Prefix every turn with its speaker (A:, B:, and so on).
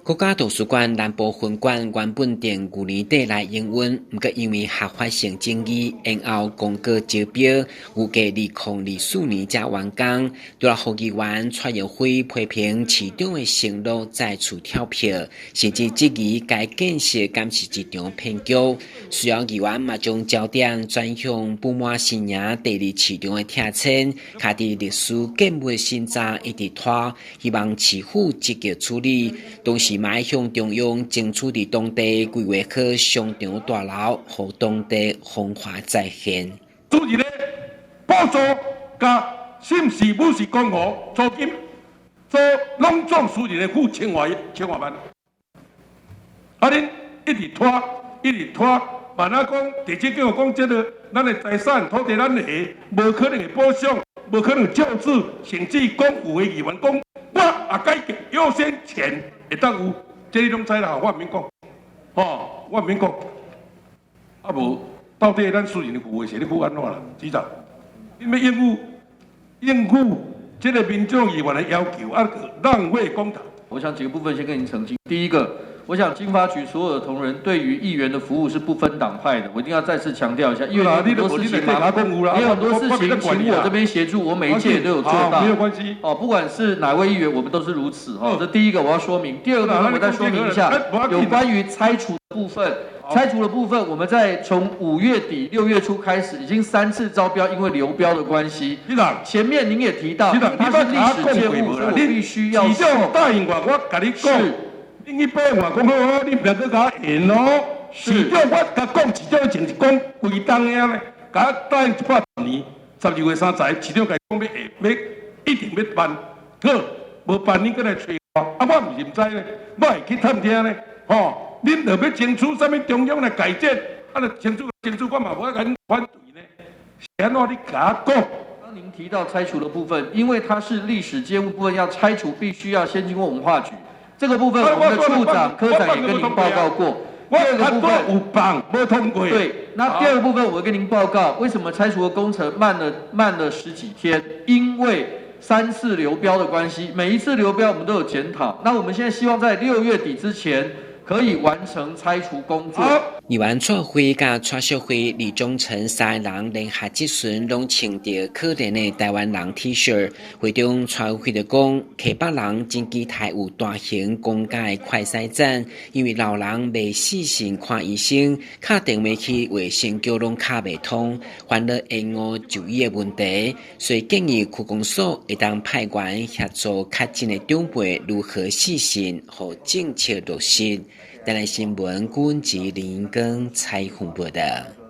A: 國家圖書館南部分館原本定舊年底來營運，毋過因為合法性爭議，延後公告招標，預計2024年才完工。除了予議員蔡耀輝批評市長的承諾再次跳票，甚至質疑該建設敢是一場騙局。隨後議員嘛將焦點轉向布滿新營第二市場的拆遷，卡佇歷史建物審查一直拖，希望市府積極處理，同時嘛向中央爭取佇當地規劃好商場大樓，予當地風華再現。
B: 主任咧，補助佮新市武士公園租金，做攏總私人的付千外千外萬。啊，恁一直拖，一直拖，萬仔講，地政局講這个咱的財產土地咱的，無可能會補償，無可能救濟，甚至講有的議員講，我也解決優先權會當有，這你攏知啦，我毋免講，吼，我毋免講。啊無，到底咱私人的付的是咧付按怎啦？市長，你欲應付應付這个民眾議員的要求，啊，浪費公帑。
C: 我想幾個部分先跟您澄清。第一個，我想經發局所有的同仁對於議員的服務是不分黨派的，我一定要再次強調一下，因為很多事情嘛，也有很多事情請我這邊協助，我每一屆也都有做到，
B: 沒有關係。
C: 哦，不管是哪位議員，我們都是如此。哦，這第一個我要說明。第二個部分我再說明一下，有關於拆除的部分，拆除的部分，我們在從5月底6月初開始，已經三次招標，因為流標的關係。前面您也提到，它是歷史建物，所以我必須要。
B: 市長答應我，我共你講。恁去報我講好好，你毋閣共我演哦。市長，我共講，市長前是講規冬的呢，共我答應110年，12月30，市長共講欲下，欲一定欲辦，好，無辦恁閣來揣我，啊，我毋是毋知呢，我會去探聽呢，吼，恁著欲爭取啥物中央來改建，啊，著爭取爭取，我嘛無愛共恁反對呢，是按怎你共我講？
C: 當您提到拆除的部分，因為它是歷史建物部分要拆除，必須要先經過文化局。這個部分，我們的處長、科長也跟您報告過。第二個部分
B: 有放無通過。
C: 對，那第二個部分我會跟您報告，為什麼拆除的工程慢了十幾天？因為三次流標的關係，每一次流標我們都有檢討。那我們現在希望在6月底之前可以完成拆除工作。
A: 議員蔡輝佮蔡淑慧、李忠誠三人聯合質詢，攏穿著可憐的台灣人 T 恤。會中蔡慧就講，溪北人真期待有大型公家的快篩站，因為老人袂細心看醫生，敲電話去衛生局攏敲袂通，煩惱延誤就醫的問題，所以建議區公所會當派員協助確診的長輩如何細心，予政策落實。台南新聞，郭文吉、林根采訪報道。